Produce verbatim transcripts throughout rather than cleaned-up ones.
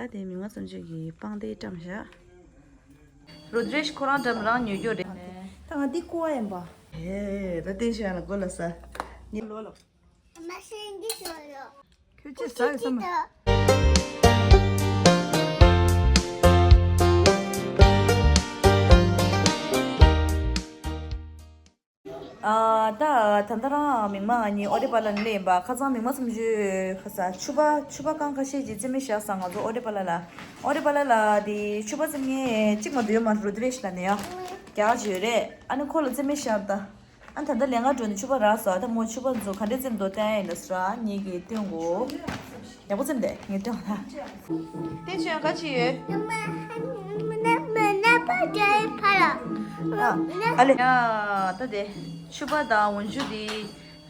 ད་དེ་མི་མང་སུམ་ཅུ་གི་པང་གདན་བཀྲམ་བཞག་རུ་དྲེཤ་ཁོ་རང་འགྲམ་རང་ཉོ་རྒྱུ་རེད། ད་ང་འདི་ཀོ་བ་ཡིན་པ། ཧེ། ད་བསྟན་ཤོག་ཡང་ལ་གོ་ལ་ས། ཉི་ལོ་ལ། ཁྱོད་ཅི་ཟ་ཡོད་ས་མ། ཨ། ད་ད་ལྟ་རང་མིག་མ་ང་གཉིས་ཨོ་ཏེ་པ་ལ་ནས་སླེབས་ཡིན་པ། ཁ་སང་མིག་མ་སུམ་ཅུ་ཁ་ས་ཕྱུ་པ་ཕྱུ་པ་རྐང་ཁ་ཤས་ཀྱིས་རྩེད་མོ་བཞག་ས། ང་ཚོ་ཨོ་ཏེ་པ་ལ་ལ་ཨོ་ཏེ་པ་ལ་ལ་དེ་ཕྱུ་པ་རྩེད་མཁན་གཅིག་མ་གཏོགས་ཡོད་མ་རེད། རུ་དྲེཤ་ལ་ནས་ཡ་རྒྱག་བྱས་ཡོད་རེད། ཨ་ནི་ཁོ་ལ་རྩེད་མོ་བཞག་ད། ཨ་ནི་ད་ལྟ་ལས་ང་འགྲོ་ནས་ཕྱུ་པ་རག་སོང་། ད་མོ་ཕྱུ་པ་ཚོ་ག་འདྲས་རྩེད་འདུག་བལྟ་ཡ་ཡིན་ད་ཟེར་ཨ་ནི་ངེད་ཀྱིས་སྟོན་གོ། ཡག་པོ་རྩེད་དེ་ངས་སྟོན་ད། དེ་ཆོས་ག་ཅི་ཡོད། ཨ་ལེ། ཡ་ད་དེ་ཕྱུ་པ་དང་འོན་ཆུ་དེ་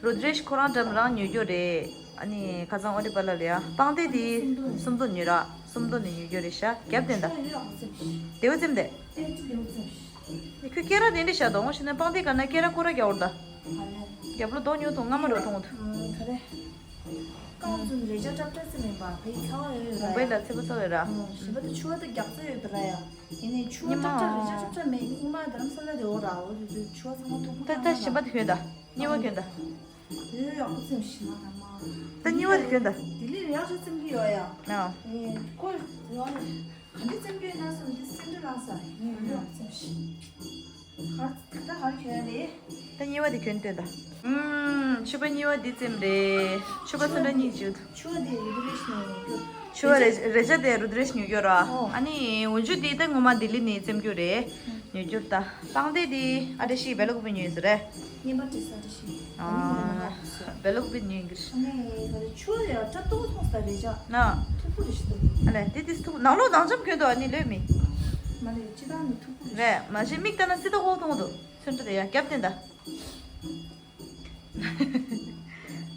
རུ་དྲེཤ་ཁོ་རང་འགྲམ་རང་ཉོ་རྒྱུ་རེད། ཨ་ནི་ཁ་སང་ཨོ་ཏེ་པ་ལ་ལ་ཡ་པང་གདན་དེ་སུམ་སྟོང་ཉོས་ར། སུམ་སྟོང་ནས་ཉོ་རྒྱུ་རེད་ཤག་རྒྱབ་དེ་འདྲ། དེ་བ་རྩེད་དེ། ཁྱོད་སྐེ་རགས་དེ་འདྲ་བཞག་འདུག་འོ་ཞེ་ན་པང་གདན་ག་ན་སྐེ་རགས་ཀོ་ར་རྒྱག་འོར་ད། རྒྱབ་ལོ་རྡོ་ཉོ་དང་རྔ་མ་རོ་གཏོང་འདུག་ག་རེ། རྐང་ཚོ་རེ་ཆ་ཀྲབ་ཀྲབ་ཙམ་མིན་པ་བའི་ཚ་བ་ཡོད་ཡོད་ར་མུམ་བའི་ཡ། ལ་ཚ་བ་ཚ་བ་ཡོད་ར། ཞེ་པོ་དེ་ཕྱུ་པ་དེ་རྒྱག་ས་ཡོད་དོ་ར་ཡ། ཡིན་ནའི་ཕྱུ་པ་ཉི་མ་ཀྲབ་ཀྲབ་རེ་ཆ་ཀྲབ་ཀྲབ་མེད། སྔོན་མ་དྷ་རམ་ས་ལ་དེ་འོ་ར་འོ་དེ་དུས་ཕྱུ་པ་ཚང་མ་ཐུག་པོ་ད་ད་ཐང་ཞེ་པོ་དེ་གྱོན་ད། གཉིས་པ་གྱོན་ད། ཡོད་ཡག་པོ་ཙམ་ཞིག་ན་ད་མ། ད་གཉིས་པ་དེ་གྱོན་ད། ལྡི་ལི་རེ་ཡག་ཤོས་ཙམ་གྱི་ཡོད་ཡ། ཨ། ཨེ་ཁོ་ཡོད་ནི་ག་འདྲ་ཙམ་གྱི་ཡོད་ན་བསམ་གྱི་སེམས་ཁྲལ་ལངས་ས་ཡིན་ཡོད་ཡག་པོ་ཙམ་ཞིག་ཧར་ད་ཧར་གྱོན་རེད། ད་གཉིས་པ་དེ་གྱོན་སྟོན་ད། ཨུམ། ཕྱུ་པ་གཉིས་པ་འདི་རྩེམ་རེད། ཕྱུ་པ་ཚོ་འདྲ་གཉིས་བྱེད། ཕྱུ་པ་དེ་རུ་དྲེཤ་ནས་ཉོ་རྒྱུ། ཕྱུ་པ་རེ་རེ་ཆ་དེ་རུ་དྲེཤ་ཉོ་རྒྱུ་ར། ཨོ། ཨ་ནི་འོན་ཆུ་དེ་ད་ངོ་མ་ལྡི་ལི་ནས་རྩེམ་རྒྱུ་རེད། ཉོ་རྒྱུ་ད། པང་གདན་དེ་ཨ་འདྲ་ཞིག་བེ་ལ་ཀུ་པི་ཉོས་ཟེར་རེད། རྔན་པ་སྤྲད་ས་འདྲ་ཞིག་ཨ། བེ་ལ་ཀུ་པི་ཉོས་གི་རེད། ཨ་ནི་ད་རེ་ཕྱུ་པ་ཡ་སྐྲ་མཐུག་མཐུག་ས་རེ་ཆ། ན། མཐུག་པོ་རེ་ཞིག་འདུག་ཨ་ལས་དེ་དེ་མཐུག་ནང་ལོགས་ནང་འཇམ་གྱོན་འདུག་ཨ་ནི་ལོས་མི། མ་ལས་སྤྱི་བཏང་ནི་མཐུག་པོ་རེད། རེད་མ་གཞི་མིག་ལྟ་ན་སྲིད་ད་ཧོ་མཐོང་འདུག་ཚོན་ཁྲ་དེ་ཡ་རྒྱབ་བསྟན་ད།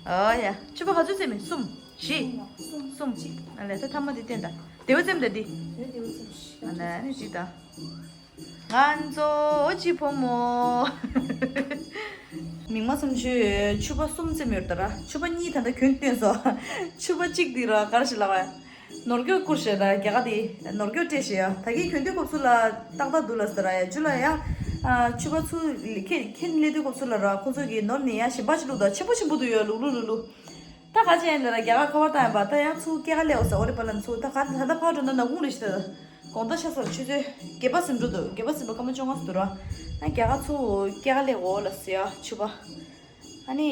ཨོ་ཡ། ཕྱུ་པ་ག་ཚོད་རྩེམ་མིན། གསུམ། བཞི། གསུམ། གསུམ། གཅིག་ཨ་ལས་ད་ཐ་མ་དེ་བསྟན་ད། དེ་བ་རྩེམ་ད་འདི། དེ་བ་རྩེམ་ཤི། ཨ་ལས་ནི་འདི་ད། ང་ཚོ་ཅི་ཕོ་མོ། མིག་མ་སུམ་ཅུ་ཕྱུ་པ་གསུམ་རྩེམ་ཡོད་ད་ར། ཕྱུ་པ་གཉིས་ད་ལྟ་གྱོན་བསྟན་སོང་། ཕྱུ་པ་གཅིག་འདི་ར་ག་རེ་ཞིག་ལབ་པ། ནོར་སྐྱོག་བསྐུར་ཞེས་ར་རྒྱ་གར་དེ་ནོར་སྐྱོག་སྤྲད་ཞེས་ཡ། ད་གིན་གྱོན་དུས་སྐབས་སུ་ལ་ཏག་ཏག་འདུག་ལ་ཟེར་ར་ཡ། རྒྱུ་ལ་ཡ། ཨ། ཕྱུ་པ་ཚུར་ཁྱེར་ཁྱེར་སླེབས་དུས་སྐབས་སུ་ལ་ར་ཁོ་ཚོ་གིས་ནོར་ནས་ཡ་གཞན་པ་ཞིག་བླུགས་དང་། ཆེན་པོ་ཆེན་པོ་འདུག་ཡ། བླུགས་བླུགས་བླུགས་བླུགས། ད་ག་ཅི་ཡིན་ལ་ར་རྒྱ་གར་ཁ་པར་བཏང་ཡིན་པ། ད་ཡང་ཚུར་སྐྱེལ་ག་སླེབས་འོ་ས། ཨོ་རི་པ་ལན་ཚུར་ད་ག་ད་ད་ཕར་འགྲོ་ན་ནག་ཁུང་རེ་ཞིག་ད། དགོང་དག་ཤ་ཚར་ཆུ་ཚོད་བརྒྱད་པ་ཟིན་འགྲོ་འདུག་བརྒྱད་པ་ཟིན་པ་སྐར་མ་བཅོ་ལྔ་ཟིན་འདུག་ར། ཨ་རྒྱ་གར་ཚུར་སྐྱེལ་ག་སླེབས་འོ་ལ་ཟེར་ཡ་ཕྱུ་པ། ཨ་ནི་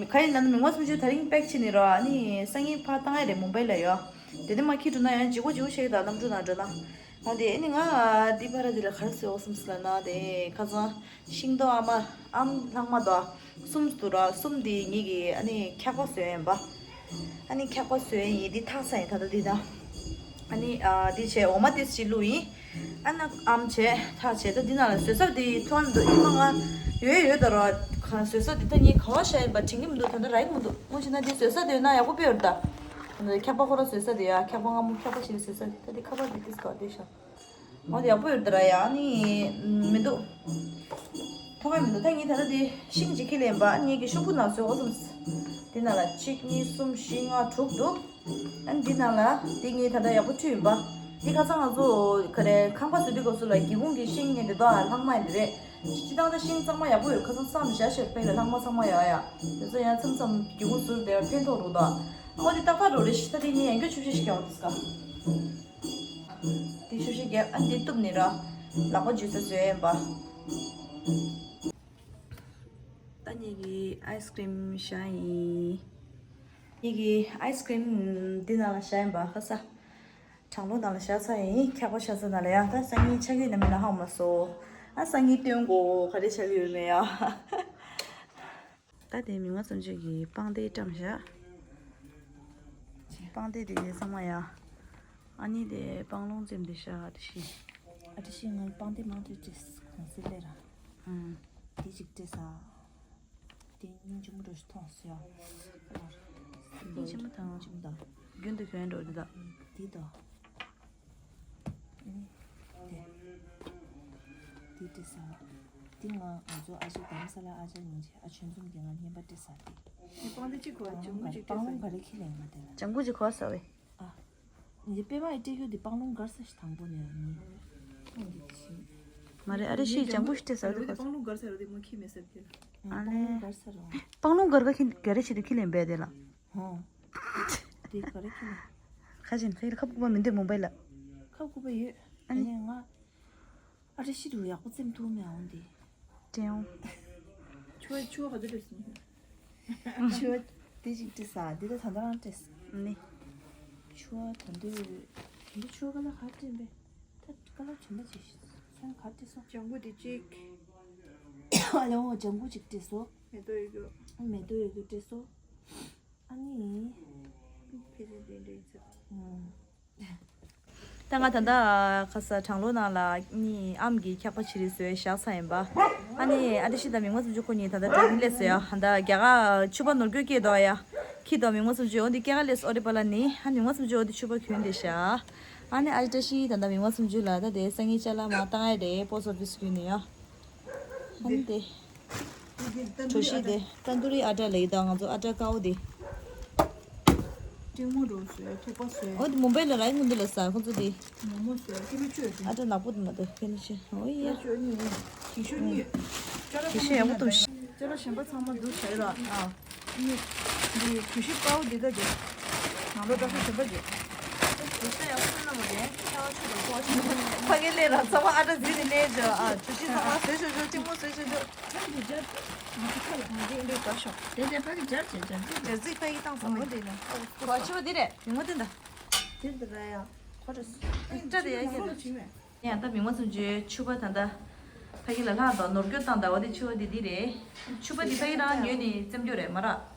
ག་ཡིན་ན་ནི་མིག་མ་སུམ་ཅུ་དེ་རིང་པེག་བྱས་ནས་ར། ཨ་ནི་སང་ཉིན་ཕར་བཏང་ཡ་རེད་མུམ་བའི་ལ་ཡོད། དེ་དེ་མ་འཁྱེར་འགྲོ་ན་ཡང་ལྗིད་པོ་ལྗིད་པོ་ཞིག་ད་གནམ་གྲུ་ནང་འགྲོ་ན། ཨ་དེ་ཨ་ནི་ང་འདི་བར་དེ་ལ་ག་རེ་ཟེར་འོ་སམ་སི་ལ་ན་དེ་ཁ་སང་ཤིང་ཏོག་ཨ་མ་ཨམ་ལྷག་མ་དང་གསུམ་འདུག་ར། གསུམ་དེ་ངེད་ཀྱིས་ཨ་ནི་འཁྱག་པ་བཟོས་ཡིན་པ། ཨ་ནི་འཁྱག་པ་བཟོས་ཡིན། འདི་འཐག་ཚར་ཡིན་ད་ལྟ་འདི་ད། ཨ་ནི་ཨ་འདི་བྱས་འོ་མ་ཏིས་ཅིག་བླུགས་ཡིན། ཨ་ན་ཨམ་བྱས་འཐག་བྱས་ད་འདི་ནང་ལ་ཟོས་ས་དེ་མཐོང་མི་འདུག་ཨི་མ་ང་ཡོད་ཡོད་ད་ར། ག་ཟོས་ས་དེ་ད་ངས་ག་བ་བཞག་ཡིན་པ་དྲན་གྱི་མི་འདུག་ད་ལྟ་རག་གི་མི་འདུག་དངོས་བྱས་ན་འདི་ཟོས་ས་དེ་ཡོད་ན་ཡག་པོ་དཔེ་ཡོད་ད། འཁྱག་པ་ཁོ་ར་ཟོས་ས་དེ་ཡ། འཁྱག་པ་སྔ་མོ་འཁྱག་པ་བྱས་ཟོས་ས་དེ་ད་འདི་ཁ་པར་འདི་ཏིས་ག་བ་བསྡད་ཤག་འོ་དེ་ཡག་པོ་ཡོད་ད་ར་ཡ། ཨ་ནི་མི་འདུག་མཐོང་ཡ་མི་འདུག་ད་ངས་ད་ལྟ་དེ་ཤིང་ཅིག་ཁྱེར་ལེན་པ། ངེད་ཀྱི་ཤོག་བུ་ནང་བཟོས་འོ་སམ་སི། དེ་ནང་ལ་གཅིག་གཉིས་གསུམ་བཞི་ལྔ་དྲུག་འདུག་ཨ་ནི་འདི་ནང་ལ་དེ་ངས་ད་ལྟ་ཡག་པོ་བཀྲུས་ཡིན་པ། འདི་ཁ་སང་ང་ཚོ་ག་རེ་ཁང་པ་བཟོ་དུས་སྐབས་སུ་ལ་སྒེའུ་ཁུང་གི་ཤིང་ངས་འདི་དག་ལྷག་མ་ཡིན་འདི་རེད། སྤྱི་བཏང་ད་ཤིང་གཙང་མ་ཡག་པོ་ཡོད། ཁ་སང་བསགས་ནས་བཞག་བཞག་པས་ལ་ལྷག་མ་ཚང་མ་ཡོད་ཡ། དེ་ཚོ་ཡང་མཚམས་མཚམས་སྒེའུ་ཁུང་ཟུར་དེ་ཕན་ཐོགས་འདུག་ད་ཨོ་དེ་ཏག་ཏག་འགྲོ་རེད་ཤི། ད་དེ་ངས་ཡང་སྐྱོ་ཆུབ་ཆེ་ཞིག་ཀྱང་འོ་དེ་སྐ། དེ་ཤུ་ཤི་རྒྱབ་ཨ་འདི་གཏུབ་ནི་ར། ལག་པ་འཇུ་ས་བཟོས་ཡིན་པ། ད་ངེད་ཀྱི་ཨའི་སི་ཀྲིམ་བཞག་ཡིན། ངེད་ཀྱི་ཨའི་སི་ཀྲིམ་འདི་ནང་ལ་བཞག་ཡིན་པ་ཁ་ས། གྲང་ལོ་ནང་ལ་བཞག་ཚར་ཡིན། འཁྱག་པ་བཞག་ས་ནང་ལ་ཡ། ད་སང་ཉིན་ཆ་རྒྱུས་ན་མིན་ན་ཧ་གོ་མ་སོང་། ཨ་སང་ཉིན་སྟོན་གོ་ག་རེ་ཆགས་ཀྱི་ཡོད་མེད་ཡ། ད་དེ་མི་མང་སུམ་ཅུ་གི་པང་གདན་བཀྲམ་བཞག་པང་གདན་དེ་ཚང་མ་ཡ། ཨ་ནི་དེ་པང་ལུང་ཙེམ་དེ་ཤ་ཨ་ཏི་ཤི། ཨ་ཏི་ཤི་ང་པང་གདན་མང་དུ་བྲིས་གོང་སེ་ལེ་ར། ཨང་། དེ་ཅིག་བྲིས་ས། དེ་སྙིང་རྗེ་མོ་འདྲ་ཞིག་མཐོང་སོང་ཡ། སྙིང་རྗེ་མོ་དང་། སྙིང་རྗེ་མོ་དང་། རྒྱུན་དུ་གྱོན་འགྲོ་འདི་དག་དེ་དང་། དེ། དེ་བྲིས་ས། དེ་ང་ང་ཚོ་ཨ་ཅག་དྷ་རམ་ས་ལ་ཨ་ཅག་ཡིན་ཅེས་ཨ་ཆོས་འཛོམས་ཀྱིས་ང་རྔན་པ་སྤྲད་ས་དེ། པང་གདན་གཅིག་གོ་ལྗང་གུ་གཅིག་སྤྲད་ས་པང་ལུང་ག་རེ་ཁྱེར་ལེན་ང་དེ་ལ། ལྗང་གུ་གཅིག་གོ་ས་བས། ཨ། འདི་པད་མ་ཡི་སྤྲད་རྒྱུ་འདི་སྤང་ལུང་སྒར་ས་ཞིག་དང་པོ་ནས་ནི། ཨོ་འདི་ཤི། མ་རེད། ཨ་རེ་ཤི་ལྗང་ཁུ་ཞིག་སྤྲད་ས་རེད་གོ། སྤང་ལུང་སྒར་ས་རེད་དེ་མོ་ཁྱི་མེད་ས་དེ་ལ། ཨ་ལེ། སྤང་ལུང་སྒར་ས་རེད། སྤང་ལུང་སྒར་ག་ཁྱི་ག་རེ་བྱེད་དུ་ཁྱི་ལེན་པས་དེ་ལ། ཧོ། དེ་ག་རེ་ཁྱི་ལེན། ཁ་ཅན་ཁ་ཡི་ལ་ཁབ་སྐུད་པ་མི་འདུག་མོ་བའི་ལ། ཁབ་སྐུད་པ་ཡོད། ཨ་ནི་ང་། ཨ་རེ་ཤི་རུ་ཡག་པོ་བཙེམ་ཐུབ་མེད་འོང་དེ། དྲན་འོང་། ཆུ་བ་ཆུ་བ་ག་དུས་སླེབས་སོང་། ཆུ་བ་དེ་ཅིག་བྲིས་ས་འདི་ད་ད་ལྟ་རང་བྲིས། ནི། ཆུ་བ་ད་འདི་ད་འདི་ཆུ་བ་ག་ལ་ག་བྲིས་པས། ད་ག་ལ་བྱུང་པ་ཅིག་སང་ག་བྲིས་སོང་། ལྗང་གུ་དེ་གཅིག་ཨ་ལེ་འོ་ལྗང་གུ་ཅིག་བྲིས་སོང་། མེ་ཏོག་ཡོད་རྒྱུ། མེ་ཏོག་ཡོད་རྒྱུ་བྲིས་སོང་། ཨ་ནི། ཕི་ཟི་དེ་འདྲ་ཡིན་ཚེ། ཨུམ། ད་ང་ད་ལྟ་ཁ་ས་གྲང་ལོ་ནང་ལ་ནི་ཨམ་གྱི་འཁྱག་པ་ཕྱི་རིལ་བཟོས་བཞག་ས་ཡིན་པ། ཨ་ནི་ཨ་ཏི་ཤི་དང་མིག་དམར་སུམ་ཅུ་ཁོ་གཉིས་ད་ལྟ་འགྲོ་གི་སླེབས་སོང་ཡ། ད་རྒྱ་གར་ཕྱུ་པ་ནོར་སྐྱོད་སྐྱེས་འདུག་ཡ། ཁྱི་དང་མིག་དམར་སུམ་ཅུ་འོ་འདི་སྐྱེས་ག་སླེབས་སོང་། ཨོ་རི་པ་ལ་ནི་ཨ་མིག་དམར་སུམ་ཅུ་འོ་འདི་ཕྱུ་པ་གྱོན་བསྡད་བཞག་ཨ་ནི་ཨ་ཏི་ཤི་ད་ལྟ་མིག་དམར་སུམ་ཅུ་ལ་ད་དེ་སང་ཉིན་ཅ་ལག་མར་བཏང་ཡ་རེད། པོ་སི་ཊི་ཨོ་ཕི་སི་བརྒྱུད་ནས་ཡ། ཨ་ནི་དེ། གྲོ་ཞིབ་དེ་ཏན་ཏུ་རི་ཨ་ཏྲ་ལེགས་དང་ང་ཚོ་ཨ་ཏྲ་དཀར་པོ་དེ། ཏིང་མོ་རོ་བཟོས་ཐེག་པ་བཟོས། འོ་དེ་མུམ་བྷེ་ལ་ར་ཡིན་འདི་ལ་ཟ་ཁོ་ཚོ་དེ། མོག་མོག་བཟོས་ཀི་ལོ་བཅུ་ཡོད་ཅིང་། ཨ་ཏྲ་ནག་པོ་དེ་མ་གཏོགས་ཁྱོད་ནི་ཤེས། འོ་ཡ། ཀི་ལོ་བཅུ་གཉིས་ཡོད། ཀི་ལོ་བཅུ་ཡོད། ཀི་ལོ་ཡག་པོ་འདུག་ཅ་ལག་གཞན་པ་ཚང་མ་འདུག་བྱས་ལ་ཨ། ནི། འདི་གྲོ་ཞིབ་དཀར་པོ་འདི་ད་དེ། ནང་ལོ་ད་ཤོ་གཞན་པ་རེད། གྲོ་ཞིབ་ཡག་པོ་བསོད་ནམས་མ་རེད། ཁྱེད་རང་ཆུ་དང་ཀོ་ཆུ་ཕ་གི་ལས་ར་ཚང་མ་ཨ་ཏྲ་ཟིན་ནི་ལས་ཇོ་ཨ། གྲོ་ཞིབ་ཚང་མ་བཟོས་ཆོག་ཆོག་ཏིང་མོ་བཟོས་ཆོག་ཆོག་ཁྱེད་ཀྱི་ཇ། ང་ཚོ་ཁ་ལ་ང་ཚོ་འདི་འདྲ་དགའ་ཤོག་དེ་དེ་ཕ་གི་ཇར་ཇེ་ཇར་ཇེ་ཇར་ཇེ་ཇར་ཇེ་ཕ་གི་བཏང་སོང་མོ་དེ་ནས་ཁོ་ཆུ་བ་འདི་རེད། མི་ངོ་དེ་འདྲ། དེ་འདི་ར་ཡ། ཁོ་རེ་སྐྲ་དེ་ཡ་ཁྱེད་རེ། ཡ་ད་མི་ངོ་སུམ་ཅུའི་ཕྱུ་པ་ད་ད། ཕ་གི་ལ་ལྷག་དང་ནོར་སྐྱོ་བཏང་ད་བ་དེ་ཕྱུ་པ་དེ་འདི་རེད། ཕྱུ་པ་དེ་ཕ་གི་རང་ཉོས་ནས་བཙེམ་རྒྱུ་རེད་མ་ར།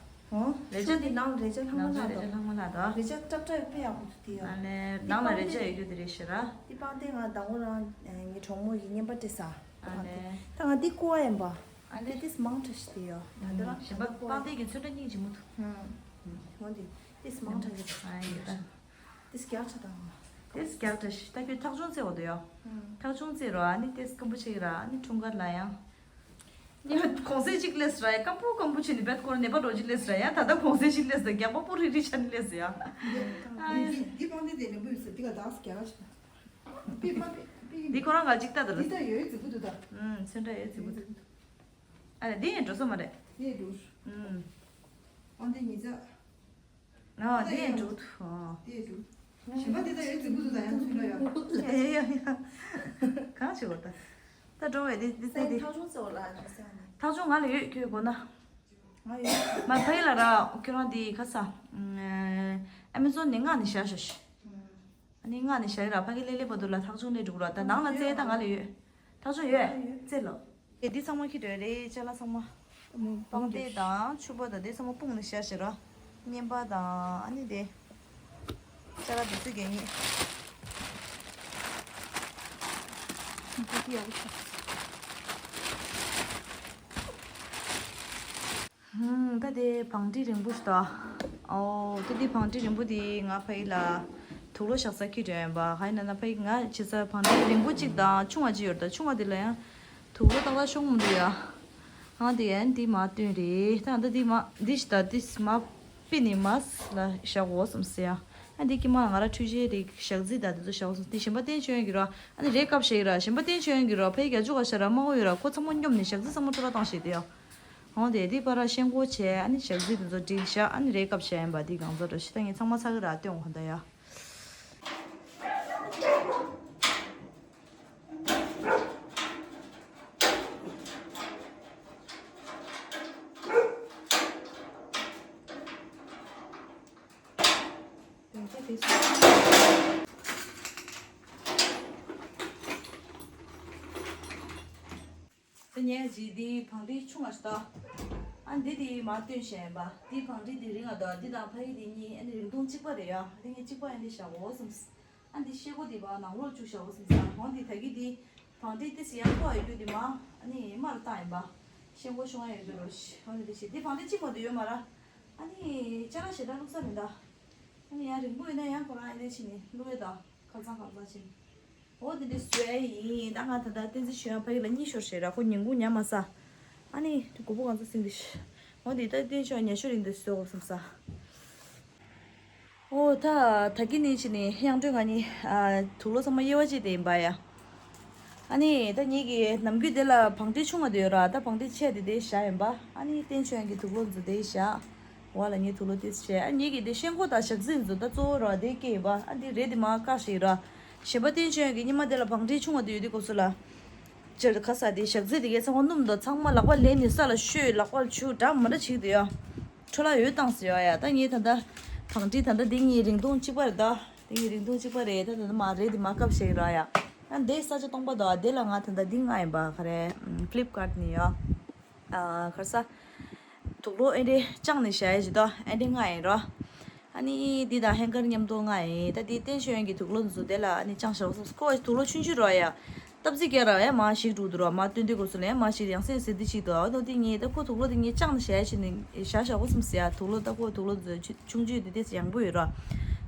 ཨོ། རེ་ཆ་དེ་ནང་རེ་ཆ་ལྷག་མ་ནང་ལྷག་རེ་ཆ་དང་། ལྷག་མ་ལྷག་དང་། རེ་ཆ་སྲབ་སྲབ་དཔེ་ཡག་པོ་འདུག་དེ་ཡ། ཨ་ནི་ནང་ལ་རེ་ཆ་ཡོད་རྒྱུ་དེ་རེད་ཤི་ར། དེ་སྤང་ཏེ་ང་དང་པོ་རང་ངའི་གྲོགས་མོ་ཡི་བརྙན་པར་བྲིས་ས། ཨ་ནི། ད་ང་འདི་ཀོ་བ་ཡིན་པ། ཨ་ནི། དེ་ཏིས་མང་དྲགས་ཤི་དེ་ཡོ། ད་འདི་རང་གཞན་པ་སྤང་ཏེ་གི་ཚོད་ལྟ་སྙིང་རྗེ་མོ་འདུག་ཧུམ། ཧོ་འདི་ཏིས་མང་དྲགས་ཤི། ཨ་ཡོད་ད། ཏིས་རྒྱག་ཆ་དང་། ཏིས་རྒྱག་དྲགས་ཤི་ད་ཁྱོད་ཐག་ཆུང་རྩེ་བ་དུ་ཡོ། ཧུམ། ཐག་ཆུང་རྩེ་རོ་ཨ་ནི་ཏིས་སྐམ་པོ་ཆེ་གི་ར་ཨ་ནི་འཁྲུངས་སྐར་ལ་ཡང་། ཉི་མ་གོང་ཚད་གཅིག་སླེབས་ར་ཡ་སྐམ་པོ་སྐམ་པོ་བྱས་ནས་བེད་སྐོར་ནད་པ་འགྲོ་གཅིག་སླེབས་ར་ཡ་ད་ལྟ་གོང་ཚད་གཅིག་སླེབས་ར་རྒྱག་པ་པོ་རིག་རིག་ཆ་ནས་སླེབས་ཡ། འདི་འདི་པང་དེ་དེ་ལེན་པོ་ཡོད་ཟེར་འདི་ག་དག་སི་རྒྱག་ཆ། པི་པ་པི་པི། འདི་ཁོ་རང་ག་གཅིག་ལྟ་དུ་ལ། འདི་ད་ཡོད་རྫིག་པོ་འདུག་ད། ཨུམ་ཚོན་ཁྲ་ཡོད་རྫིག་པོ་འདུག་ཨ་ལེ་འདི་ཡང་འགྲོ་ས་མ་རེད། འདི་འགྲོ། ཨུམ། ཨ་འདི་ཉིས་ཚ། ཨ་དེ་ཡང་འགྲོ་ཐུབ། ཨ། དེ་ཡང་འགྲོ། གཞན་པ་དེ་ད་ཡོད་རྫིག་པོ་འདུག་ད་ཡང་ཚུར་ལ་ཡོད། ཡ་ཡ་ཡ། གང་བྱེད་དགོས་ད། ད་འགྲོ་བས་དེ་དེ་ཚེ་དེ། ཐག་ཆུང་ཚེ་བ་ལ་ཡོད་ས་ནི། ཐག་ཆུང་ང་ལ་ཡོད་ཁྱོད་དགོས་ན། ང་ཡོད། མ་ཕ་ཡི་ལ་ར་ཁྱོད་རང་དེ་ཁ་ས། ཨ་མེ་ཛོན་ནས་མངགས་ནས་བཞག་ཤག་ཤི། ཨ་ནི་མངགས་ནས་བཞག་ཡི་ར་ཕ་གི་ལེ་ལེ་བར་དུ་ལ་ཐག་ཆུང་ལས་འགྲོ་གི་ར་ད་ནང་ལ་རྩེ་ད་ང་ལ་ཡོད། ཐག་ཆོད་ཡོད། ཡོད། རྩེ་ལོ། ཨེ་འདི་ཚང་མ་ཁྱི་འདྲ་རེད་ཅ་ལག་ཚང་མ། ཨ་མོ་པང་གདན་དང་ཕྱུ་པ་དང་དེ་ཚང་མ་སྤུངས་ནས་བཞག་བཞག་ར། བརྙན་པར་དང་ཨ་ནི་དེ། ཅ་ལག་དེ་ཚོ་གད་སྙིགས། ཁྱི་ཡག་པོ་ཆགས། ཧུམ། ད་དེ་བང་སྒྲིག་རིང་པོ་ཞིག་ད། ཨོ། ད་དེ་བང་སྒྲིག་རིང་པོ་དེ་ང་ཕ་ཡི་ལ་དུག་ལོག་བཞག་ས་ཁྱི་འདྲ་ཡིན་པ། ཧ་ཡིན་ན་ན་ཕ་ཡི་ང་བྱེད་ས་བང་སྒྲིག་རིང་པོ་གཅིག་དང་ཆུང་བ་གཅིག་ཡོད་རེད། ད་ཆུང་བ་དེ་ལ་ཡང་དུག་ལོག་ཏག་ཏག་ཤོང་མི་འདུག་ཡ། ཨ་དེ་ཡང་འདི་མ་བཏོན་རེད། ད་ད་འདི་མ་འདི་ཞིག་ད་འདི་མ་པི་ནི་མ་ལ་བཞག་འོ་བསམ་སེ་ཡ། ཨ་འདི་ཀྱི་མ་ང་ར་འཕྲུལ་ཆས་རིགས་ཞག་རྩི་ད་འདི་ཚོ་བཞག་འོ་བསམ། འདི་གཞན་པ་བསྟན་བྱོན་གི་ར། ཨ་ནི་རེད་སྐབས་ཞིག་ར་གཞན་པ་བསྟན་བྱོན་གི་ར་ཕ་ཡི་རྒྱ་ཇུ་ག་ཤ་ར་མ་འོ་ཡོད་ར་ཁོ་ཚང་མ་སྙོམས་ནས་ཞག་རྩི་ཚང་མ་འཕྲོ་བརླག་བཏང་ཞིག་དེ་ཡ། འོང་དེ་དེ་པར་ཤེང་སྒོ་བྱས་ཨ་ནི་ཞག་རྩི་དེ་ཚོ་སྒྲིག་བཞག་ཨ་ནི་རེད་སྐབས་བྱས་ཡིན་པ་འདི་གང་ཚོ་འགྲོ་ཤི་ད་ངས་ཚང་མ་ཚ་གི་ར་སྟོན་གོ་ད་ཡ། དེང་ཆ་དེ་སོང་། དེ་ཉལ་གྱི་འདི་བང་སྒྲིག་ཆུང་བ་ཞིག་ད། ཨ་འདི་དེ་མ་སྟོན་བཤད་ཡིན་པ། འདི་བང་སྒྲིག་འདི་རིང་ང་དང་འདི་དང་ཕ་ཡི་འདི་གཉིས་ཨ་ནི་རིང་ཐུང་གཅིག་པ་རེད་ཡ། འདི་གཉིས་གཅིག་པ་ཡིན་འདི་བཞག་འོ་བསམ། ཨ་འདི་ཤེལ་སྒོ་འདི་བ་ནང་ལོགས་བཅུག་བཞག་འོ་བསམ་ས། འོ་འདི་ད་གི་འདི་བང་སྒྲིག་ཏི་སི་ཡང་ཐོག་ཡོད་རྒྱུ་འདི་མ་ཨ་ནི་མར་བཏང་ཡིན་པ། ཤེལ་སྒོ་ཤོང་ཡ་ཡོད་རྒྱུ་རོ་ཤི། འོ་འདི་འདི་ཤི་འདི་བང་སྒྲིག་གཅིག་མ་གཏོགས་ཡོད་མ་ར། ཨ་ནི་ཅ་ལག་ཞེ་དྲག་བླུགས་ས་མི་འདུག་ཨ་ནི་ཡང་རིང་པོ་ཡིན་ན་ཡང་ཁོ་རང་ཨེ་འདྲ་བྱས་ནས་བླུགས་ཡོད་ད། ཁ་ཚང་ཁ་ཚང་བྱས་ནས། འོ་དེ་འདྲ་བཟོས་ཡིན། ད་ང་ད་ལྟ་བསྟན་འཛིན་ཆོས་དབྱངས་ཕ་གི་ལ་གཉིད་ཤོར་ཞེས་ར་ཁོ་ཉིན་གུང་ཉལ་མ་ས། ཨ་ནི་དགུ་པོ་གང་ཚ་སྲིང་འདི་ཤི། འོ་དེ་ད་བསྟན་འཛིན་ཆོས་དབྱངས་ཉལ་ཤོར་རིང་འདི་བཟོས་འོ་བསམ་ས། ཨོ་ད་ད་གིན་ནི་ཕྱི་ནས་དབྱངས་སྒྲོན་ང་གཉིས་ཨ་དུག་ལོག་ཚང་མ་དབྱེ་བ་བྱས་ཏེ་ཡིན་པ་ཡ། ཨ་ནི་ད་ངེད་ཀྱི་ནམ་རྒྱུན་དེ་ལ་བང་ཁྲི་ཆུང་བ་དེ་ཡོད་ར། ད་བང་ཁྲི་ཆེ་དེ་དེ་བཞག་ཡིན་པ། ཨ་ནི་བསྟན་ཆོས་ཀྱི་དུག་ལོག་ཚོ་དེ་བཞག་འོག་ལ་ངའི་དུག་ལོག་དེ་བྱས། ཨ་ངེད་ཀྱི་དེ་ཤེལ་སྒོ་དང་ཞག་རྩི་ཚོ་ད་གཙོ་བོ་ར་དེ་སྐྱེས་ཡིན་པ། ཨ་འདི་རེད་དེ་མ་བཀག་ཞིག་ར། གཞན་པ་བསྟན་ཆོས་ཀྱི་སྙེ་མ་དེ་ལ་བང་ཁྲི་ཆུང་བ་དེ་ཡོད་དེ་ཁོ་ཚོ་ལ། སྤྱིར་ཁ་ས་དེ་ཞག་རྩི་དེ་གའི་ཚང་མ་སྣུམ་དང་ཚང་མ་ལག་པ་ལེན་ནས་ས་ལ་བཤོས། ལག་པ་ལ་ཆུ་འདྲ་མི་འདྲ་བྱེད་དེ་ཡ། འཕྲོ་བརླག་ཡོད་བཏང་ཟེར་ཡ་ཡ། ད་ངས་ད་ལྟ་བང་ཁྲི་ད་ལྟ་འདི་གཉིས་རིང་ཐུང་གཅིག་པ་རེད། ད་འདི་གཉིས་རིང་ཐུང་གཅིག་པ་རེད། ད་ད་ལྟ་མ་རེད་དེ་མ་བཀབ་བཞག་ཡོད་ར་ཡ། ད་འདི་ས་ཆ་སྟོང་པ་དང་དེ་ལ་ང་ད་ལྟ་འདི་མངགས་ཡིན་པ། ག་རེ་ཕི་ལིབ་ཀར་ནས་ཡ། ཨ་ག་རེ་ཟ། དུག་ལོག་ཨེ་འདྲས་བཅངས་ནས་བཞག་ཡ་ཞིག་ད་ཨེ་འདྲས་མངགས་ཡིན་ར། ཨ་ནི་འདི་དང་ཧེང་གར་མཉམ་དུ་མངགས་ཡིན། ད་འདི་བསྟན་ཆོས་ཀྱི་དུག་ལོག་འདི་ཚོ་དེ་ལ་ཨ་ནི་བཅངས་བཞག་སོང་། ཁོ་དུག་ལོག་ཆུང་ཆུང་ར་ཡ། སྟབས་རྩེ་རྒྱག་ར་ཡ་མ་ཞིག་འགྲོ་འདུག་ར། མ་སྟོན་དུས་སྐབས་སུ་ལ་ཡ་མ་ཞིག་ཡང་སེ་ཟེར་འདི་ཞིག་འདུག་ཨ་ནོ་འདི་ངས་ད་ཁོ་དུག་ལོག་འདི་ངས་བཅངས་ནས་བཞག་ཡ་ཞིག་ནས་བཞག་བཞག་གོ་བསམ་ཟེར་ཡ། དུག་ལོག་ད་ཁོ་དུག་ལོག་འདི་ཚོ་ཆུང་ཆུང་འདི་དེ་ཡང་པོ་ཡོད་ར།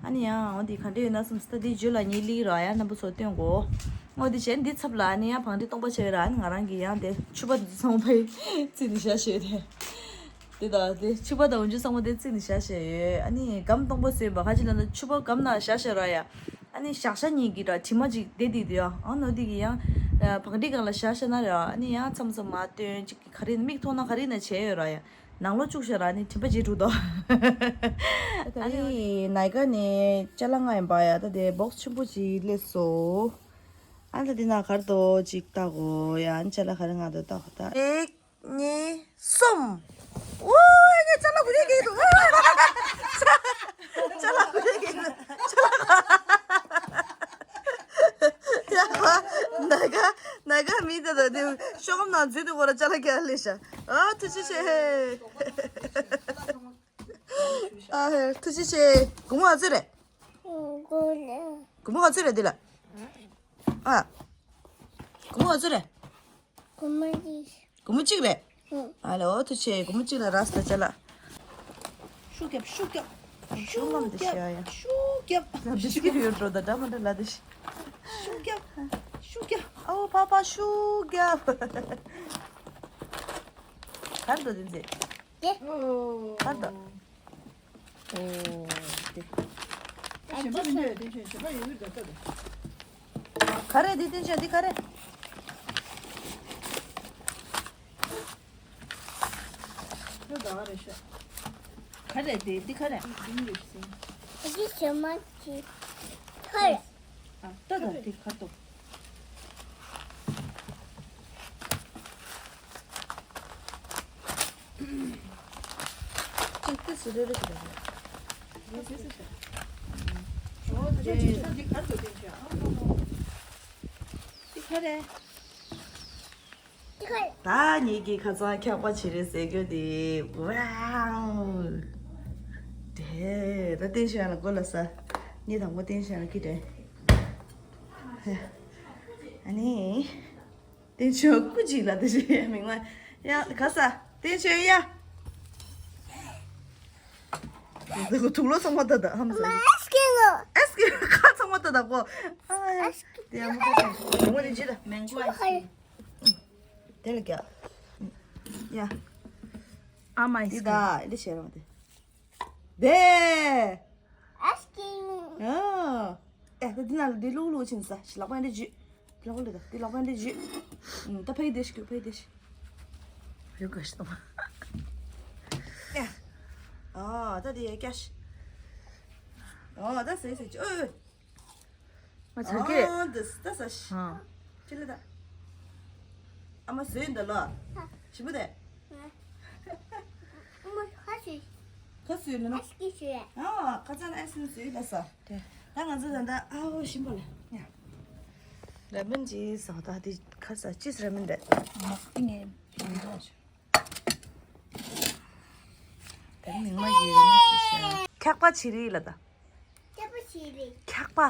ཨ་ནི་ཡང་འོ་འདི་ག་འདྲས་ཡོད་ན་བསམ་ཟེར། ད་འདི་བརྗོད་ལ་ངས་ལིག་ར་ཡ་རྣམ་པ་ཚོ་སྟོན་གོ། འོ་འདི་བྱས་འདི་ཚབ་ལ་ཨ་ནི་ཡང་བང་ཁྲི་སྟོང་པ་ཆགས་ཡོད་ར། ཨ་ནི་ང་རང་གི་ཡང་དེ་ཕྱུ་པ་འདི་ཚོ་ཚང་མ་ཕའི་རྩིས་ནས་བཞག་བཞག་ཡོད་དེ། དེ་དང་དེ་ཕྱུ་པ་དང་འོ་འཇུ་ཚང་མ་དེ་རྩིས་ནས་བཞག་བཞག་ཡོད། ཨ་ནི་སྒམ་སྟོང་པ་བཟོས་པ་ཁ་ཅིག་ལ་ན་ཕྱུ་པ་སྒམ་ནང་བཞག་བཞག་ར་ཡ། ཨ་ནི་བཞག་བཞག་གཉིས་ཀྱི་ར་དྲི་མ་ཅིག་བསྡད་དེ་དེ་ཡ། ཨ་ནོ་དེ་གི་ཡང་བང་ཁྲི་སྒང་ལ་བཞག་བཞག་ན་ར། ཨ་ནི་ཡང་མཚམས་མཚམས་མ་སྟོན་ཅིག་ག་རེ་ཡིན་ན་མིག་མཐོང་ན་ག་རེ་ཡིན་ན་བྱས་ཡོད་ར་ཡ། ནང་ལོགས་བཅུག་བཞག་ར་ནི་དྲི་མ་བརྗེ་འགྲོ་དོ། ཨ་ནི་ནའི་ཀ་ནས་ཅ་ལག་མངགས་ཡིན་པ་ཡ། ད་དེ་བོག་སི་ཆེན་པོ་ཅིག་སླེབས་སོང་། ཨ་ད་དེ་ན་གར་དོ་ཅིག་ལྟ་གོ་ཡ། ཨ་ནི་ཅ་ལག་ག་རེ་མངགས་འདུག་ལྟ་གོ་ད། གཅིག་གཉིས་གསུམ། ཨོ་ཡ་ཅ་ལག་དགུ་ཡ་གི་འདུག་ཅ་ལག་དགུ་ཡ་གི་འདུག་ཅ་ལག་ཡ་ནའི་ཀ་ནའི་ཀ་མི་ད་ད་དེ་ཤོག་སྒམ་ནང་འཛུལ་དུས་སྐོར་ལ་ཅ་ལག་རྒྱག་སླེབས་ཤག་ཨ་ཐུགས་རྗེ་ཆེ། ཨ་ཧེ་ཐུགས་རྗེ་ཆེ། སྒོར་མོ་ག་ཚོད་རེད། སྒོར་མོ་ག་ཚོད་རེད་འདི་ལ། ཨ། སྒོར་མོ་ག་ཚོད་རེད། སྒོར་མོ་གཅིག་སྒོར་མོ་གཅིག་རེད། ཨ། ཨ་ལོ་ཐུགས་རྗེ་ཆེ། སྒོར་མོ་གཅིག་ལ་རག་སོང་ད་ཅ་ལག་ཤུགས་རྒྱབ་ཤུགས་རྒྱབ། ཤུགས་རྒྱབ་ཤུགས་རྒྱབ། ལ་བི་སི་ཀིཊ་ཡོད་འགྲོ་ད་འདྲ་མ་འདྲ་ལ་དེ་ཤི། ཤུགས་རྒྱབ། ཤུགས་རྒྱབ། ཨའོ་པ་པ་ཤུགས་རྒྱབ། གར་འགྲོ་དེ་ཚེ། ཨོ། གར་འགྲོ། ཨོ། དེ། ཨ་གཞན་པ་མི་འདུག་དེ་ཆོས་གཞན་པ་ཡོད་ཀྱི་འདུག་ལྟ་དང་། ག་རེ་དེ་བསྟན་ཆོས་འདི་ག་རེ། ལོ་ཟླ་བ་རེད་ཤག་ག་རེ་དེ་འདི་ག་རེ། འདི་གཞན་མ་ཅི། ཧོལ། ཨ་ལྟ་དང་དེ་ག་ཏོ། ཅིག་ཏི་སི་རེ་རེ་གི་རེ་རེ། འདི་ག་རེ། ད་ངེད་ཀྱི་ཁ་སང་འཁྱག་པ་བྱི་རིལ་ཟེར་རྒྱུ་དེ། ཝའོ། དེ་ད་བསྟན་ཆོས་ལ་མགོ་ལ་ས། ངས་དང་པོ་བསྟན་ཆོས་ལ་ཁྱི་དྲན། ཨ་ནི། བསྟན་ཆོས་སྐུ་མཁྱེན་ལ་དེ་བཞིན་མིང་ལ་ཡ་ག་ས་བསྟན་ཆོས་ཡ། དུག་ལོག་ཚང་མ་ད་ད་ཧམ་ཟ། ཨེ་སི་ཀེ་ལོ། ཨེ་སི་ཀེ་ཁ་ཚང་མ་ད་ད་གོ། ཨ་ཡ། དེ་ཡ་མོ་ཁ་ཚང་མ་དེ་ཇི་ལ། མེང་གོ་ཨེ་སི་ཀེ་ལོ། དེ་ལ་རྒྱ། ཡ། ཨ་མ་ཨེ་སི་ཀེ་ལོ། དེ་ད་དེ་བྱེད་རང་དེ། དེ། ཨེ་སི་ཀེ་ལོ། ཨ། ཨེ་ད་དེ་ན་ལ་དེ་ལུག་ལུག་ཕྱིན་ས་ཤི་ལག་པ་འདི་ཇི། ལོག་ལེ་ད་དེ་ལོག་པ་འདི་ཇི། ད་ཕའི་དེ་ཤི་ཁྱོད་ཕའི་དེ་ཤི། ཡོད་ག་ཤི་ཏོ། ཨ་ད་དེ་ཡ་ཀྱ་ཤི། ཨ་ད་སེ་སེ་ཅི་ཨོ། ང་ཚར་གི་རེད། ཨ་ད་ད་ས་ཤི། ཨ། ཅི་ལེ་ད། ཨ་མ་བཟོས་འདི་ལོ། ཞིམ་པོ་དེ། ཁ་སུས། ཁ་སུས་ནི་ན། ཨ་ཁ་ཚང་ཨེ་སི་སུས་ལ་ས། ད་ང་ཚོ་ད་ད་ཨ་ཧོ་ཞིམ་པོ་ལ། ཡ། ར་མེན་ཅི་ཟ་ད་དེ་ཁ་ས་ཅིས་ར་མེན་རེད། མ་ཏི་ངས་ཕྱིན་ཐོག་ཤ། ད་མིང་མ་ཡི་ར་མེན་ཅི་ཤ། འཁྱག་པ་བྱི་རིལ་ལ་ད། འཁྱག་པ་བྱི་རིལ། འཁྱག་པ།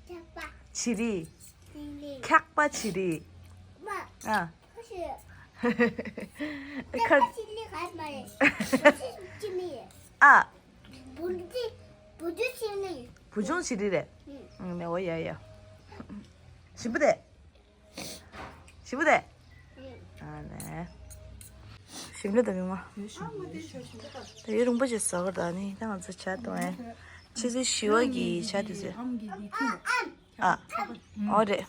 འཁྱག་པ། བྱི་རིལ། བྱི་རིལ། འཁྱག་པ་བྱི་རིལ། མ། ཨ། ཁ་ཤས། ཁ་ཤས་ལི་ག་མ་རེད། ཁ་ཤས་ཅི་མི་རེད། ཨ། བུ་འདི་བུ་འདི་ཅི་མི་རེད། བུ་ཆུང་བྱི་རིལ་རེད། ཨུ། ཨུ་མེ་འོ་ཡ་ཡ། ཞིམ་པོ་དེ། ཞིམ་པོ་དེ། ཨུ། ཨ་ལེ། ཞིམ་པོ་དེ་མི་མ། ད་ཡུན་རིང་པོ་ཞིག་ཟ་བར་ད་ནི་ད་ང་ཚོ་ཇ་འཐུང་ཨེ། ཆུ་ཚོད་བཞི་པ་གི་ཆ་དེ་ཚོད། ཨ། ཨོ་རེད།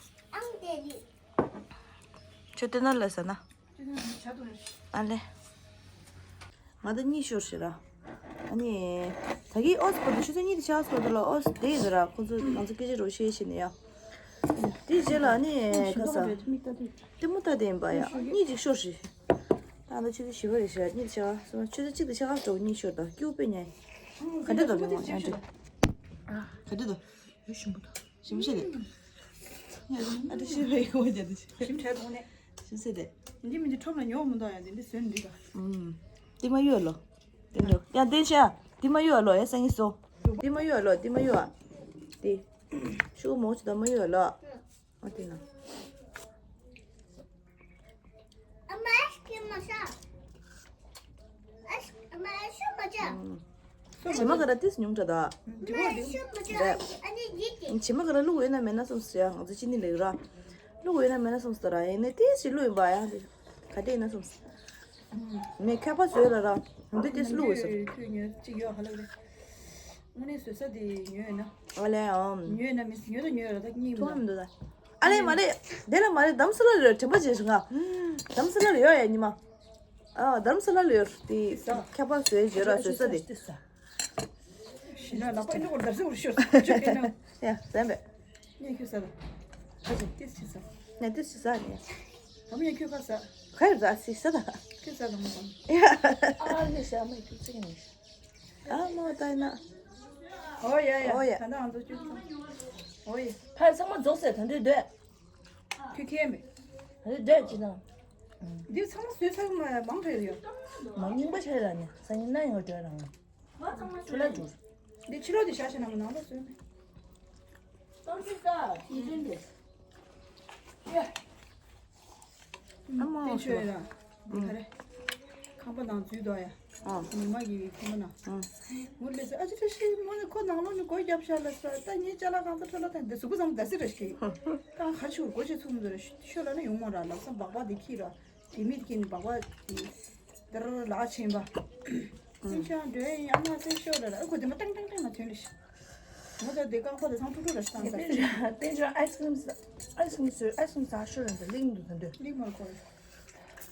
ཁྱོད་ལྟོས་ན་ལ་ཟ་ན། ཨ་ལེ། ང་ད་གཉིད་ཤོར་ཤི་ར། ཨ་ནི། ད་གི་ཨོ་སི་པོ་ཏི་ཆུ་ཚོད་གཉིས་དེ་ཆགས་སོང་། དེ་ལ་ཨོ་སི་དེ་ཡིན་ར། ཁོ་ཚོ་ང་ཚོ་སྐད་ཆ་རོ་བཤད་ཤི་ནི་ཡ། དེའི་རྗེས་ལ་ཨ་ནི་ཁ་ས། ལྟད་མོ་ལྟ་དེ་ཡིན་པ་ཡ། གཉིད་ཅིག་ཤོར་ཤི། ད་ད་ཆུ་ཚོད་བཞི་པ་རེད་ཤག་གཉིད་ཆགས་སོང་། ཆུ་ཚོད་གཅིག་དེ་ཆགས་འགྲོ་གཉིད་ཤོར་ད་སྐྱུག་པའི་ཉལ། ག་འདྲ་འདུག་མི་མང་ཡང་འདྲི། ག་འདྲ་འདུག་ཡོད་ཞིམ་པོ་འདུག་ཞིམ་ཤེས་རེད། ཨ་འདྲ་ཤེས་པའི་གོ་བ་རྒྱ་འདི་ཞིམ་བྲལ་དོགས་ནས། ཞིམ་ཟེར་དེ། འདི་མི་འདི་ཁྲོམ་ལ་ཉོ་མི་འདུག་ཡ། འདི་འདི་བཟོས་ནི་འདི་དང་། ཨུམ། འདི་མ་གཡུག་ལོ། འདི་འདྲ་ཡ་བསྟན་ཤག་འདི་མ་གཡུག་ལོ་ཡ་སང་ཉིན་སོ། འདི་མ་གཡུག་ལོ་འདི་མ་གཡུག་ཨ། འདི། ཤུ་གུ་མོ་ཆུ་ད་མ་གཡུག་ལོ། ཨ་དེ་ན། ཨ་མ་ཨེ་སི་ཀི་རིམ་མ་ཟ། ཨེ་སི་ཨ་མ་ཨེ་ཤོ་མ་ཅ། ཨུམ། བྱེ་མ་ཀ་ར་ཏིས་ཉུང་དྲགས་ད། ཨ་མ་ཨེ་ཤོ་མ་ཅ། རེད། ཨ་ནི་འདི་དེ། བྱེ་མ་ཀ་ར་བླུགས་ཡོད་ན་མེད་ན་སོམས་སོ་ཡ། ང་ཚོ་ཅི་ནི་ལེགས་ར། བླུགས་ཡོད་ན་མེད་ན་སོམས་སོ་ར། ཡིན་ནའི་ཏིས་ཞིག་བླུགས་ཡིན་པ་ཡ། ག་དེ་ཡིན་ན་སོམས་སོ། མེད་ཁ་པར་བཟོས་ལ་ར། འདི་ཏིས་བླུགས་ཡོད་སོ། ཁྱོད་ཉོ་གཅིག་ཡོད་ཧ་ལ་རེད། དངོས་གནས་བཟོས་ས་དེ་ཉོས་ཡོད་ན། ཨ་ལས་ཨམ། ཉོས་ན་མི་ཉོས་ད་ཉོས་ར་ད་གཉིས་མི་ཐུང་མི་འདུག་ད། ཨ་ལས་མ་རེད། དེ་ལ་མ་རེད། དྷ་རམ་ས་ལ་ལ་ཡོད། དྲན་པ་བརྗེད་སོང་ང་། དྷ་རམ་ས་ལ་ལ་ཡོད་ཡ་ཉི་མ། ཨ་དྷ་རམ་ས་ལ་ལ་ཡོད་དེ། ཁ་པར་བཟོས་བརྗོད་ར་བཟོས་ས་དེ། ཞིན་ན་ལག་པ་ཨིན་ནོ་གོ་དར་སི་འུར་ཤོར་ཆོ་གེ་ནོ། ཡ་ཟན་པས། ངས་ཁྱོད་ས་ལ། ཁ་ཅིག་ཏིས་ཅི་ས། ངས་ཏིས་ཅི་ས་ནས། ད་མོ་ཡ་ཁྱོད་ཁ་ས། ཁ་ཡོད་ཟ་སི་ས་ད། ཁྱོད་ས་ད་མོ་ས། ཡ། ཨ་ནི་ས་མ་ཡ་ཁྱོད་ཚིག་ནས། ཨ་མ་ད་ན། ཨོ་ཡ་ཡ། ཨོ་ཡ། ད་ན་ང་ཚོ་ཅུ་ཚང་། ཨོ་ཡ། ཕར་ཚང་མ་རྫོགས་ཟེར་ད་འདོད་འདོད། ཁྱོད་ཁྱེད་མེད། ད་འདོད་ཅི་ན། འདི་ཚང་མ་བཟོས་ཚར་མ་མང་དྲགས་ཡོད། མ་རྙིང་པ་ཆགས་ལ་ནི་སང་ཉིན་ན་ཡོང་བྲོས་རང་། ཆུ་ལ་འགྱུར། འདི་ཕྱི་ལོགས་འདི་བཞག་བྱས་ན་མ་ནང་ལོགས་བཟོས་མེད། གཏམ་ཚིག་ད་ཡིན་དོན་འདི། ཡ། ཨ་མ་བསྟན་ཆོས་ར། འདི་ག་རེ། ཁང་པ་ནང་འཛུལ་དོ་ཡ། ཨ། ཉི་མ་གི་ཁང་པ་ནང་། ཨ། ངུ་ལས་ཟེར་ཨ་ཅི་ཁྲ་ཤི་མོ་ནི་ཁོ་ནང་ལོགས་ནི་སྒོ་བརྒྱབ་ཤག་ལ་ཟེར། ད་ངའི་ཅ་ལག་གང་ཚ་འཕྲོ་ལ་ད་འདི་གཟུགས་པོ་ཙམ་ད་སི་ར་ཤི། ད་ཁ་ཆུ་སྒོ་ཆེ་ཚུགས་མི་འདུག་ར། ཤོ་ལ་ནི་ཡོང་མ་ར། ལག་ས་སྦག་སྦག་འདི་ཁྱི་ར། དེ་མི་དེ་ནི་སྦག་སྦག་དེ་ལ་ཕྱིན་པ། སེང་ཤང་འགྲོ་ཡ་ཡིན། ཨ་མ་སེང་ཤོ་ལ་ར། ཨ་ཁོ་དེ་མ་ཏང་ཏང་ཏང་ལ་ཐོན་ལ་ཤི། ང་ཚོ་དེ་རྐང་པ་དེ་ཚང་ཕྲུག་ཕྲུག་ར་ཤི་བཏང་ས། བསྟན་ཆོས་བསྟན་ཆོས་ཨའི་སི་ཀི་རིམ་ཟ། ཨའི་སི་ཀི་རིམ་ཟོས། ཨའི་སི་ཀི་རིམ་ཟ་ཤོར་ར་འདི་ལིང་འདུག་ད་འདོད། ལིང་མར་ཁོ།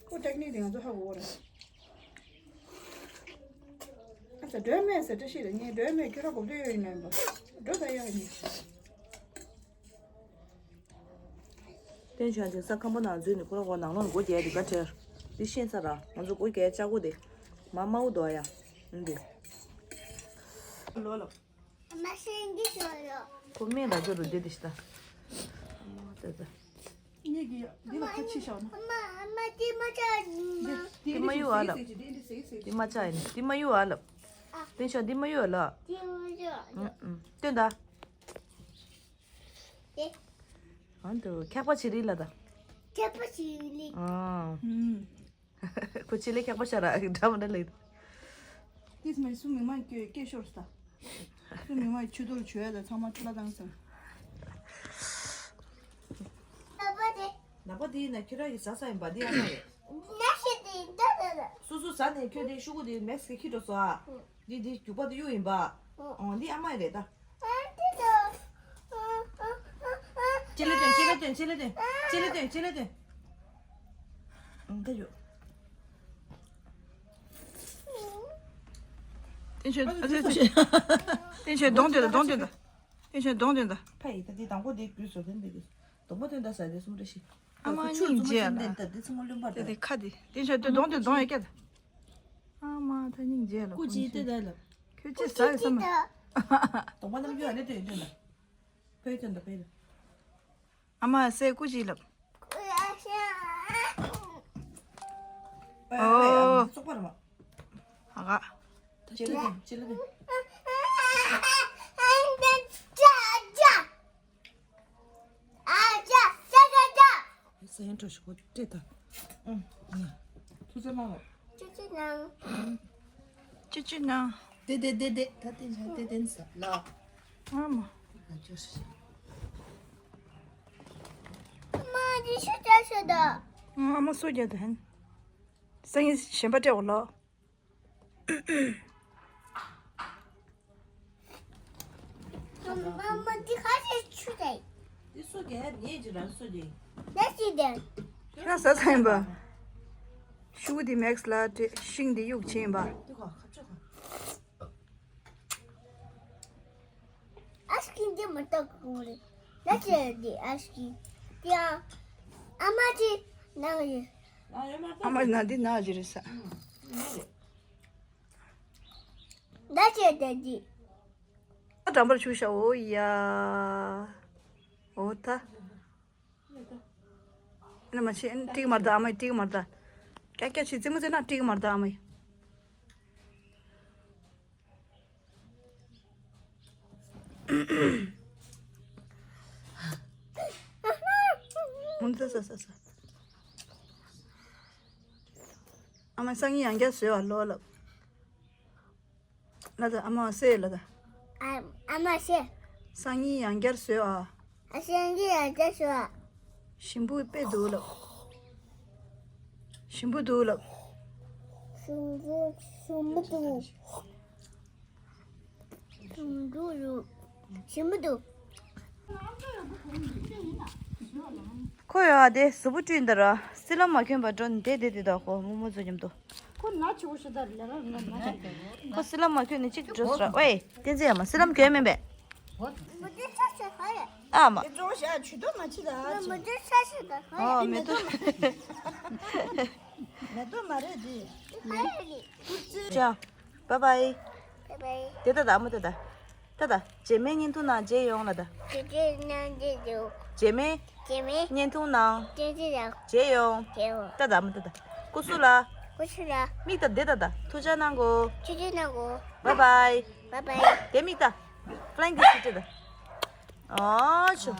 ཁོ་ཏེག་ནིག་དེ་ང་ཚོ་ཧ་གོ་ར། ཨ་ཙི་འགྲོ་མེད་ཟེར་བཀྲ་ཤིས་ར། ངས་འགྲོ་མེད་ཁྱོད་ར་གོ་བསྡད་ཡོད་ཡིན་ནམ་པ། འགྲོ་ད་ཡ་ཡིན། བསྟན་ཆོས་དེང་སང་ཁང་པ་ནང་འཛུལ་ནས་ཁོ་རང་ཁོ་ནང་ལོགས་ནས་སྒོ་རྒྱག་དེ་ག་ཁྲེལ། འདི་ཤེས་ས་ར། ང་ཚོ་སྒོ་རྒྱག་ལྕགས་སྒོ་དེ། མ་དམར་པོ་འདུག་ཡ། འདི། ལོ་ལོ། མ་ཤེས་འདི་ཤོར་ཡོད། ཁོ་སྨན་ར་ཅོ་རུ་བསྡད་དེ་ཤི་ད། ཨ་མ་ཏེ་ཏེ། ངེད་ཀྱི་འདི་ལ་ཁ་ཕྱི་བཞག་ན། ཨ་མ་ཨ་མ་དེ་མ་ཆག་ནི་མ། དེ་མ་གཡུག་ཨ་ལབ། དེ་མ་ཆག་ཡིན། དེ་མ་གཡུག་ཨ་ལབ། བསྟན་ཆོས་འདི་མ་གཡུག་ཨ་ལབ། དེ་མ་གཡུག་ཨ་ལབ། ཨུམ་ཨུམ། སྟོན་ད། དེ། ཨ་འདུ་ཁྱག་པ་ཆི་རི་ལ་ད། ཁྱག་པ་ཆི་རི། ཨ། ཨུམ། ཁོ་ཆེ་ལེ་ཁྱག་པ་ཤ་ར་འདྲ་མི་འདྲ་ལེ། ཏིས་མ་སུ་མི་མ་སྐྱོ་སྐྱེ་ཤོར་ས། སུ་མི་མ་ཆུ་དོར་ཆུ་ཡ་ད་ཚང་མ་ཆུ་ལ་བཏང་སོང་། ནག་པ་དེ། ནག་པ་དེ་ཡིན་ན་ཁྱོད་རང་གི་ཟ་ས་ཡིན་པ་དེ་ཡང་ན་རེད། ནག་ཤི་དེ་ད་ད་ད། སོ་སོ་ཟ་ནས་ཁྱོད་དེ་ཤུ་གུ་དེ་མེག་སི་གི་ཁྱི་འགྲོ་སོང་ཨ། འདི་འདི་རྒྱུག་པ་དེ་གཡུག་ཡིན་པ། ཨོ་འདི་ཨ་མ་ཡི་རེད་ད། ཅི་ལེ་དོན་ཅི་ལེ་དོན་ཅི་ལེ་དོན་ཅི་ལེ་དོན། ཨང་ད་ཡོད། བསྟན་ཆོས་ཨ་ཙི་ཙི། བསྟན་ཆོས་གདོང་དེ་ལ་གདོང་དེ་ལ། བསྟན་ཆོས་གདོང་དེ་ལ། ཕ་ཡི་ད་དེ་དང་པོ་དེ་དགོས་སོ་དེ་འདི་དགོས། གདོང་པ་དོན་དག་ཟ་དེ་གསུམ་རེ་ཞིག་ཨ་མ་སྙིང་རྗེ་ལ། དེ་དེ་ཚང་མ་བླུན་པ་དེ་དེ་ད། ཁ་དེ་བསྟན་ཆོས་དེ་གདོང་དེ་གདོང་ཡ་སྐྱ་ད། ཨ་མ་ད་སྙིང་རྗེ་ལ། སྐུ་མཁྱེན་ལྟོས་ད་ལ། ཁྱོད་ཅི་ཟ་ཡོད་ས་མ། གདོང་པ་རྣམས་ཀྱི་ཨ་ནི་དོན་དོན་ལ། ཕ་ཡི་དོན་དག་ཕ་ཡི་ལ། ཨ་མ་སེ་སྐུ་ཅི་ལབ། ཨོ། ཙོག་པ་ར་མ། ཨ་ག་ཅི་ལ་དེ་ཅི་ལ་དེ། ས་ཡན་གྲོ་ཞིག་གོ་སྤྲད་ད། ཨུང་། ཐུགས་རྗེ་གནང་། ཅི་ཅི་གནང་། ཅི་ཅི་གནང་། དེ་དེ་དེ་དེ་ད་དེ་ན་དེ་དེ་ན་ས་ལ། ཨ་མ། ང་ཅོ་ཤི། མ་འདི་ཤི་ཅ་ཤི་ད། ཨ་མ་སོ་རྒྱ་དེ་ཧན། སང་ཉིན་གཞན་པ་སྤྲད་འོ་ལོ། 妈妈，这还是吃的。你说给你也就能说的。那是的。ཁྱོད་ཟ་ཚར་ཡིན་པ། ཤུ་གུ་འདི་མེག་སི་ལ་སྤྲད། ཤིང་འདི་གཡུག་ཕྱིན་པ། ཨ་ཤི་འདི་མ་ཏོག་གོ་རེད། ལ་ཅེ་འདི་ཨ་ཤི་འདི་ཨ། ཨ་མ་ཅི་ནང་ཡོད། ཨ་མ་ན་འདི་ན་ཅི་རེད་ས། ལ་ཅེ་འདི་འདི། ཨ་དྲང་པར་ཆུ་ཤ་འོ་ཡ། འོ་ད། ཨ་ནི་མ་ཤེས། ཨ་ནི་ཏིག་མར་ད་ཨ་མ་ཡི་ཏིག་མར་ད། ཀྱ་ཀྱ་ཆི་ཙི་མོ་ཙི་ན་ཏིག་མར་ད་ཨ་མ་ཡི། ཧུམ་ས་ས་ས་ས། ཨ་མ་སང་ཉིན་ཡང་བསྐྱར་བཟོས་པ་ལོ་ལབ། ལ་ད་ཨ་མ་སེ་ལ་ད། ཨ་ཨ་མ་སེ། སང་ཉིན་ཡང་བསྐྱར་བཟོས་ཨ། ཨ་སང་ཉིན་ཡང་བསྐྱར་བཟོས་ཨ། ཞིམ་པོ་དཔེ་འདུག་ལབ། ཞིམ་པོ་འདུག་ལབ། ཞིམ་པོ་ཞིམ་པོ་འདུག་ཞིམ་པོ་འདུག་ཞིམ་པོ་འདུག་ཁོ་ཡོད་ཨ། དེ་གཟུགས་པོ་བཀྲུས་འདི་ར། སི་ལམ་མ་གྱོན་པ་འགྲོ་ནི་དེ་དེ་དེ་དག་ཁོ་མོ་མོ་ཚོ་མཉམ་དུ། ཁོ་ན་ཆུ་བོ་ཞིག་ད་ལས་ཀ་ང་ན་ཆུ་དག་ཁོ་སི་ལམ་མ་གྱོན་ནི་གཅིག་འགྲོ་སོང་ར། ཝེ་བསྟན་འཛིན་ཡ་མ་སི་ལམ་གྱོན་མིན་པས། མུ་ཏིག་ཆ་ཆེ་ཧ་ཡ། ཨ་མ། དེ་ཙོ་ཤ་ཆུ་དོ་མ་ཆི་ད་ཨ་ཆི། མུ་ཏིག་ཆ་ཆེ་ད་ཧ་ཡ། ཨོ་མེ་ཏོག་མེ་ཏོག་མ་རེད་དེ། ཧ་ཡ་ནི། ཅང་། བཱའི་བཱའི། བཱའི་བཱའི། དེ་ད་ད་མོ་དེ་ད། ད་ད། རྗེས་མའི་བརྙན་ཐུང་ནང་མཇལ་ཡོང་ལ་ད། རྗེས་མའི་བརྙན་ཐུང་ནང་། རྗེས་མའི་བརྙན་ཐུང་ནང་། རྗེས་མའི་བརྙན་ཐུང་ནང་། མཇལ་ཡོང་། མཇལ་ཡོང་། ད་ད་མོ་ད་ད། སྐུ་གཟུགས་ལ། སྐུ་གཟུགས་ལ། མིག་ད་དེ་ད་ད། ཐུགས་ཅག་གནང་གོ། ཐུགས་ཅག་གནང་གོ། བཱའི་བཱའི། བཱའི་བཱའི། དེ་མིག་ད། ཕ་ལང་ཀི་སི་ད། ཨ་ཆོ།